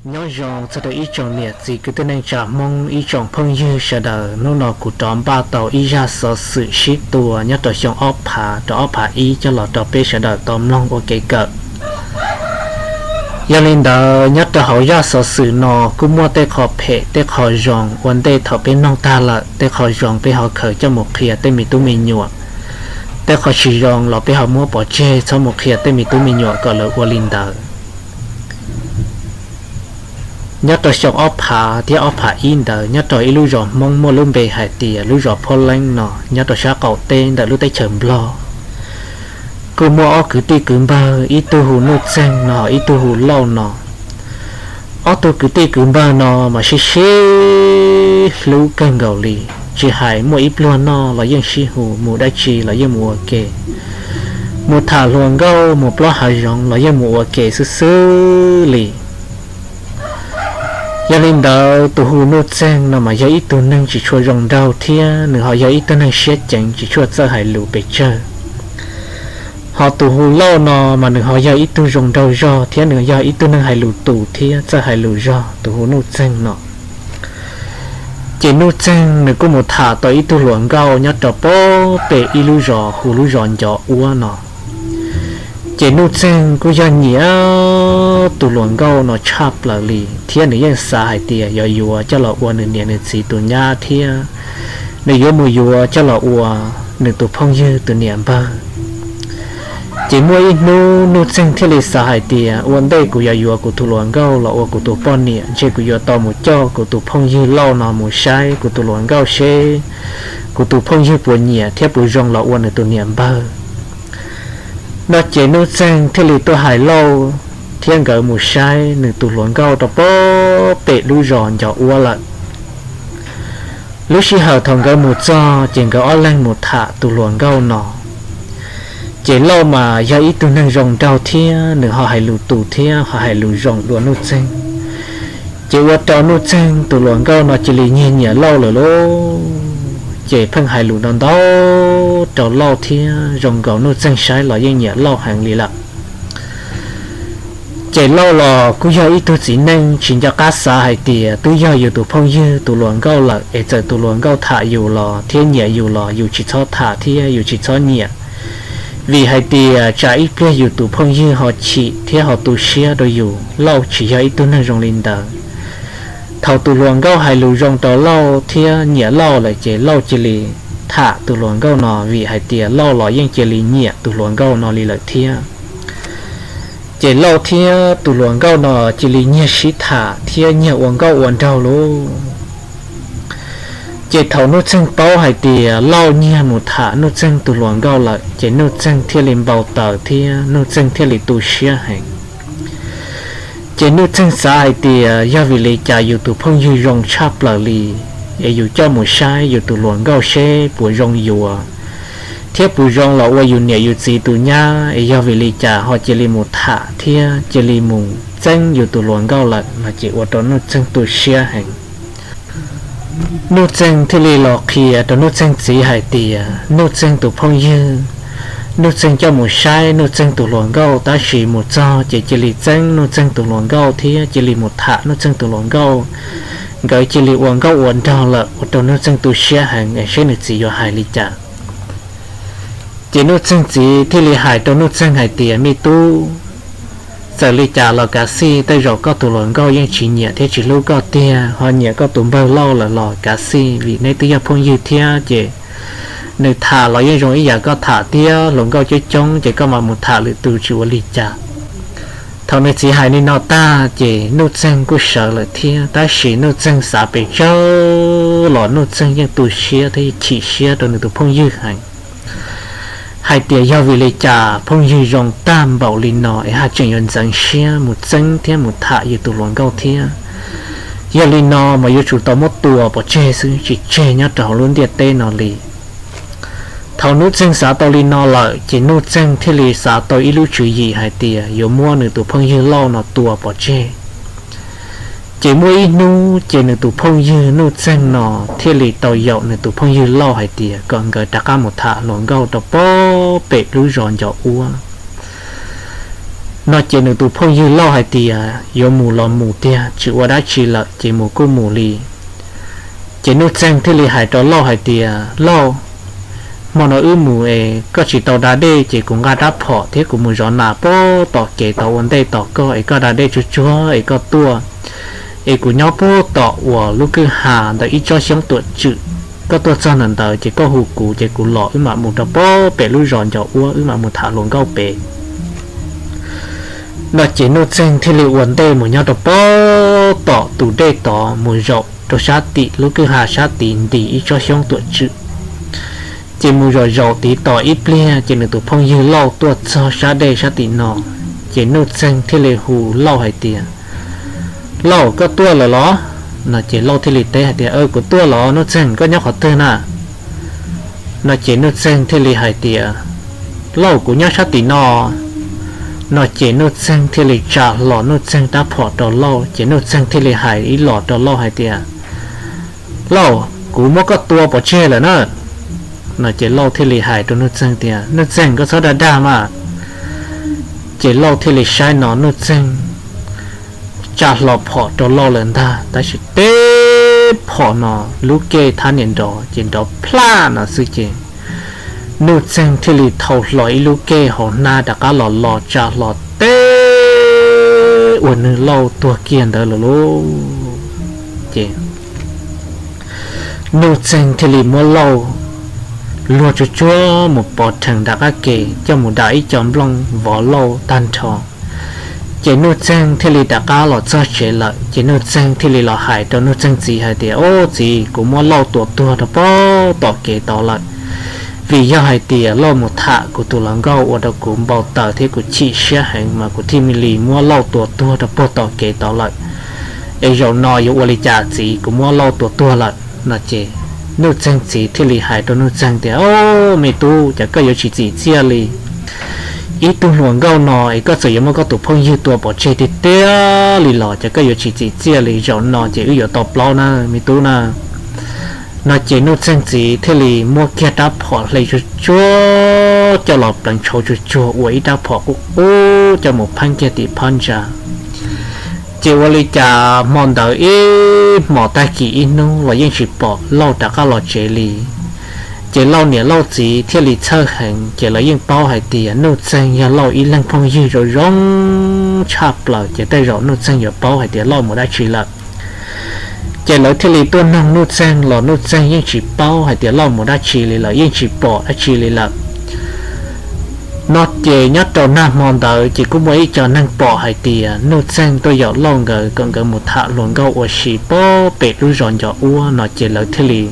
Nyob zoo txog rau ib tsoom niam txiv kwv tij neej tsa Hmoob, ib tsoom phooj ywg sawv daws. Hnub no kuv rov npaj tau ib zaj xov xwm sib tua nyob rau xyoo ob phav, rau ob phav ib coj los rau peb sawv daws tau mloog ua kev kawm. Yog li ntawd, nyob rau hauv zaj xov xwm no kuj muaj tej qho phem tej qho zoo. Ua ntej thaum peb mloog tag lawm, tej qho zoo peb ho khaws coj mus qhia tej me tub me nyuam, tej qho tsis zoo los peb ho muab pov tseg txhob mus qhia tej me tub me nyuam kom lawv ua li ntawd. Nyob rau xyoo ob phav thiab ob phav ib ntawd, nyob rau ib lub zos Hmoob muaj lub npe hais tias lub zos Phuab Leeb no, nyob rau sab qaum teb ntawm lub teb chaws Nplog, kuj muaj ob kwv tij kwv npawg, ib tug hu Nuj Txeeg no, ib tug hu Lauj no. Ob tug kwv tij kwv npawg no mas sib sib hlub kawg nkaus li, tsis hais muaj ib pluag noj los yeej sib hu, mus dab tsi los yeej mus ua ke, mus tham hluas nkauj mus plob hav zoov los yeej mus ua ke xwb xwb li. Yog li ntawd, tus hu Nuj Txeeg no mas yog ib tug neeg tsis tshua zoo nraug thiab nws ho yog ib tug neeg siab ceev tsis tshua txawj hais lus pes tsawg. Ho tus hu Lauj no mas nws ho yog ib tug zoo nraug zog thiab nws yog ib tug neeg hais lus tus thiab txawj hais lus zog, tus hu Nuj Txeeg no. Ces Nuj Txeeg nws kuj mus tham tau ib tug hluas nkauj nyob rau pem ib lub zos hu lub zos Ncov Uab no. Ces Nuj Txeeg kuj yog nyiam tus hluas nkauj no tshaj plaws li thiab nws yeej xav hais tias yuav yuav coj los ua nws niam nws txiv tus nyab thiab nws yuav mus yuav coj los ua nws tus phooj ywg tus niam npawg. Ces muaj ib hnub Nuj Txeeg thiaj li xav hais tias ua ntej kuv yuav yuav kuv tus hluas nkauj los ua kuv tus poj niam, ntshe kuv yuav tau mus coj kuv tus phooj ywg Lauj no mus saib kuv tus hluas nkauj seb kuv tus phooj ywg puas nyiam thiab puas zoo los ua nws tus niam npawg. No ces Nuj Txeeg thiaj li tuaj hais Lauj thiab nkawd mus saib nws tus hluas nkauj rau pem lub zos Ncov Uab lawm. Lub sij hawm thaum nkawd mus txog ces nkawd ob leeg mus tham tus hluas nkauj no. Ces Lauj mas yog ib tug neeg zoo nraug thiab nws ho hais lus tus thiab ho hais lus zoo dua Nuj Txeeg. Ces ua rau Nuj Txeeg tus hluas nkauj no cia li nyiag nyiam Lauj lawm lauj. Ces pheej hais lus ntau ntau rau Lauj thiab zoo nkaus Nuj Txeeg saib los yeej nyiam Lauj heev li lawm. Ces Lauj los kuj yog ib tug txiv neej tsis nco qab xav hais tias twb yog yus tus phooj ywg tus hluas nkauj lawm es txawm tus hluas nkauj tham yus los thiab nyiam yus los yus tsis txhob tham thiab yus tsis txhob nyiam, vim hais tias tsam ib pliag yus tus phooj ywg ho chim thiab ho tu siab rau yus. Lauj tsis yog ib tug neeg zoo li ntawd. Thaum tus hluas nkauj hais lus zoo rau Lauj thiab nyiam Lauj lawm ces Lauj cia li tham tus hluas nkauj no, vim hais tias Lauj los yeej cia li nyiam tus hluas nkauj no li lawm thiab. Ces Lauj thiab tus hluas nkauj no cia li nyiag sib tham thiab nyiag ua nkauj ua nraug lauj. Ces thaum Nuj Txeeg paub hais tias Lauj nyiag mus tham Nuj Txeeg tus hluas nkauj lawm ces Nuj Txeeg thiaj li npau taws thiab Nuj Txeeg thiaj li tu siab heev. Ces Nuj Txeeg xav hais tias yog vim li cas yus tus phooj ywg zoo tshaj plaws li es yus coj mus saib yus tus hluas nkauj seb puas zoo yuav thiab puas zoo los ua yus niam yus txiv tus nyab, es yog vim li cas ho cia li mus tham thiab cia li mus txeeb yus tus hluas nkauj lawm no ces ua rau Nuj Txeeg tu siab heev. Nuj Txeeg thiaj li los qhia rau Nuj Txeeg txiv hais tias Nuj Txeeg tus phooj ywg, Nuj Txeeg coj mus saib Nuj Txeeg tus hluas nkauj tab sis mus txog ces cia li txeeb Nuj Txeeg tus hluas nkauj thiab cia li mus tham Nuj Txeeg tus hluas nkauj. Nkawd cia li ua nkauj ua nraug lawm ua rau Nuj Txeeg tu siab heev es seb nws txiv yuav hais li cas. Ces Nuj Txeeg txiv thiaj li hais rau Nuj Txeeg hais tias me tub, txawm li cas los kav xij tej zaum koj tus hluas nkauj yeej tsis nyiam thiab tsis hlub koj tiag, ho nyiam koj tus npawg Lauj lawm los kav xij vim neb twb yog phooj ywg thiab ces nws tham los yeej zoo ib yam koj tham thiab, hluas nkauj coob coob ces koj mam mus tham lwm tus tsis ua li cas. Thaum nws txiv hais li no tag ces Nuj Txeeg kuj sawv lawm thiab tab sis Nuj Txeeg xav pes tsawg los Nuj Txeeg yeej tu siab thiab chim siab rau nws tus phooj ywg heev hais tias yog vim li cas phooj ywg zoo tag npaum li no es haj tseem yuav ntxeev siab mus txeeb thiab mus tham yus tus hluas nkauj thiab. Yog li no mas yuav tsum tau muab tua pov tseg xwb tsis tseg nyob rau hauv lub ntiaj teb no li. Thaum Nuj Txeeg xav tau li no lawm ces Nuj Txeeg thiaj li xav tau ib lub tswv yim hais tias yuav muab nws tus phooj ywg Lauj no tua pov tseg. Ces muaj ib hnub ces nws tus phooj ywg Nuj Txeeg no thiaj li tau yaum nws tus phooj ywg Lauj hais tias kom nkawd rov qab mus tham hluas nkauj rau pem lub zos Ncov Uab. No ces nws tus phooj ywg Lauj hais tias, Yuav mus los mus tiag, tsis ua dab tsi lawm ces mus kuj mus li. Ces Nuj Txeeg thiaj li hais rau Lauj hais tias, Lauj, hmo no wb mus es koj tsis tau da dej ces kuv nqa rab phom thiab kuv mus zov nas puag tom kev tod ua ntej tos koj es koj da dej tsuag tsuag es koj tuaj, es kuv nyob puag tom uas lub kwj ha ntawm ib tsob xyoob tuam tswm. Koj tuaj txog ntawm ntawd ces koj hu kuv ces kuv los wb mam mus rau puag pem lub zos Ncos Uab wb mam mus tham hluas nkauj pem. No ces Nuj Txeeg thiaj li ua ntej mus nyob rau puag tom tus dej tod mus zaum rau sab tim lub kwj ha sab tid nti ib tsob xyoob tuam tswm. Ces mus zaum zaum tid tos ib pliag ces nws tus phooj ywg Lauj tuaj txog sab dej sab tim no. Ces Nuj Txeeg thiaj li hu Lauj hais tias, Lauj, koj tuaj lawm los? No ces Lauj thiaj li teb hais tias, Kuv tuaj los Nuj Txeeg, koj nyob qhov twg na? No ces Nuj Txeeg thiaj li hais tias, Lauj, kuv nyob sab tim no. No ces Nuj Txeeg thiaj li tsa hlo Nuj Txeeg rab phom rau Lauj ces Nuj Txeeg thiaj li hais ib los rau Lauj hais tias, Lauj, kuv muab koj tua pov tseg lawm na. No ces Lauj thiaj li hais rau Nuj Txeeg tias, Nuj Txeeg, koj txhob dag dag mas. Ces Lauj thiaj li saib no Nuj Txeeg tsa hlo phom rau Lauj lawm ntag, tab sis teb phom no lub kej thab niam nrov ces nrov plaj no xwb ces Nuj Txeeg thiaj li thau hlo ib lub kej hauv hnab rov qab los los tsa hlo teb ua nwg Lauj tuag kiag ntawd lawm lauj. Ces Nuj Txeeg thiaj li muab Lauj luag tsuag tsuag mus pov rhees nram qab ke coj mus da ib co nplooj vov Lauj tag nrho. Ces Nuj Txeeg thiaj li rov qab los txog tsev lawm ces Nuj Txeeg thiaj li los hais rau Nuj Txeeg txiv hais tias, Ob txiv, kuv muab Lauj tua tuag rau puag tom kev tod lawm. Vim yog hais tias Lauj mus tham kuv tus hluas nkauj ua rau kuv npau taws thiab kuv chim siab heev mas kuv thiaj li muab Lauj tua tuag rau puag tom kev tod lawm. Es zaum no yuav ua li cas txiv, kuv muab Lauj tua tuag lawm? No ces Nuj Txeeg txiv thiaj li hais rau Nuj Txeeg tias, Ob me tub, cas koj yuav tsis txim txiaj li? Ib tug hluas nkauj no es koj txawm yuav muab koj tus phooj ywg tua pov tseg tiag tiag li los cas koj yuav tsis txim txiaj li? Zaum no ces wb yuav tau plaub na me tub na. No ces Nuj Txeeg txiv thiaj li muab kiag rab phom hle tsuag tsuag coj los pleev tshauv tsuag tsuag ua ib rab phom qub qub coj mus pheeb kiag tim phab ntsa. Ces ua li cas hmo ntawd ib hmos tag kis ib hnub los yeej tsis pom Lauj rov qab los tsev li. Ces Lauj niam Lauj txiv thiaj li txhawj heev ces lawv yeej paub hais tias Nuj Txeeg yog Lauj ib leeg phooj ywg zoo zoo tshaj plaws ces tej zaum Nuj Txeeg yuav paub hais tias Lauj mus dab tsi lawm. Ces lawv thiaj li tuaj noog Nuj Txeeg los Nuj Txeeg yeej tsis paub hais tias Lauj mus dab tsi li lawm, yeej tsis pom dab tsi li lawm. No ces nyob rau nag hmo ntawd ces kuj muaj ib co neeg pom hais tias Nuj Txeeg tuaj yaum Lauj nkawd kom nkawd mus tham hluas nkauj ua si puag pem lub zos Ncos Uab no ces lawv thiaj li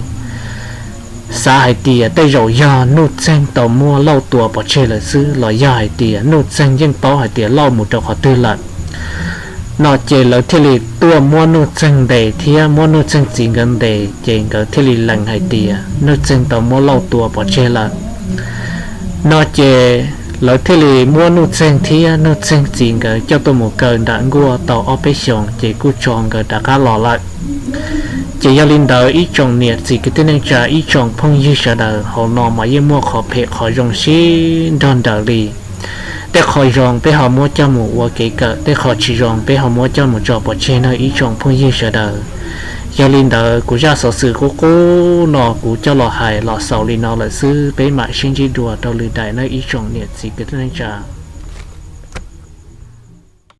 xav hais tias tej zaum yog Nuj Txeeg tau muab Lauj tua pov tseg lawm xwb los yog hais tias Nuj Txeeg yeej paub hais tias Lauj mus rau qhov twg lawm. No ces lawv thiaj li tuaj muab Nuj Txeeg ntes thiab muab Nuj Txeeg txiv nkawd ntes ces nkawd thiaj li lees hais tias Nuj Txeeg tau muab Lauj tua pov tseg lawm. No ces lawv thiaj li muab Nuj Txeeg thiab Nuj Txeeg txiv nkawd coj tuaj mus kaw nram nkuaj tau ob peb xyoos ces kuj tso nkawd rov qab los lawm. Ces yog li ntawd ib tsoom niam txiv kwv tij neej tsa ib tsoom phooj ywg sawv daws, hauv no mas yeej muaj qhov phem qhov zoo sib nrog nraws li. Tej qho zoo peb ho muab coj mus ua kev kawm, tej qho tsis zoo peb ho muab coj mus tso pov tseg nawb ib tsoom phooj ywg sawv daws. Yog li ntawd kuv zaj xov xwm qub qub no kuv coj los hais los xaus li no lawm xwb, peb mam sib ntsib dua rau lwm daim nawb ib tsoom niam txiv kwv tij neej tsa.